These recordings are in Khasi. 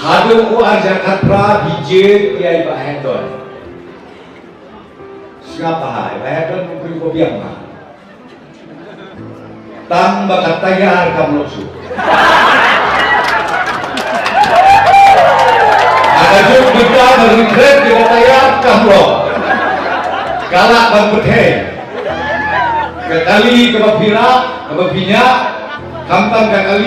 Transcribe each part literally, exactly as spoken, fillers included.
Haduh u arja katra bijen ïa i Bah Hendon. Sngap bha, i Bah Hendon u kri ko biang ma. Tang ba ka tayar kam lok su. Ada juk kita berikret di ka tayar kam lok. Kalak ban pethei. Ka kali ka ba pira, ka ba pinya, kam tang ka kali.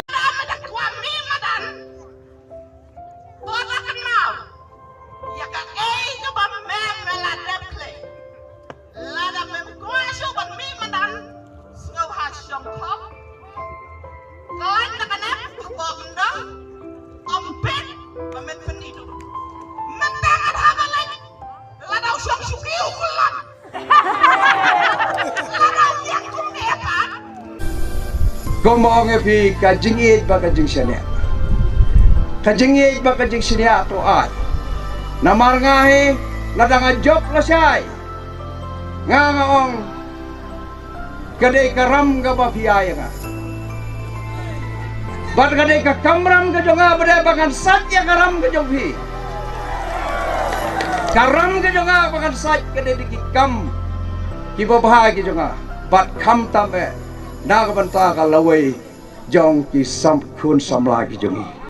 To da kynmaw ïa kaei kaba me me la dep khlei. Lada mem kwah shuh ban mih madan, sngewbha shong thok. Khlaiñ da ka nep ba bok ndong. Ym bit ba men pyni tu. Mynta nga dha ba leit. Lada u shong shuki u kulon. Kumba ong ïa phi ka jingïeit bad ka jingshaniah. Ka jingïeit bad ka jingshaniah to ai. Namar nga hi, lada nga jop lashai, nga nga ong ka dei ka ram kaba phi ai ïa nga. Bad ka dei ka kamram ka jong nga ba dei ba ngan sait ïa ka ram ka jong phi. Ka ram ka jong nga ba ngan sait ka dei ki kam kiba bha ki jong nga. Bad khamtam eh na ka bynta ka lawei jong ki sam khun samla ki jong ngi.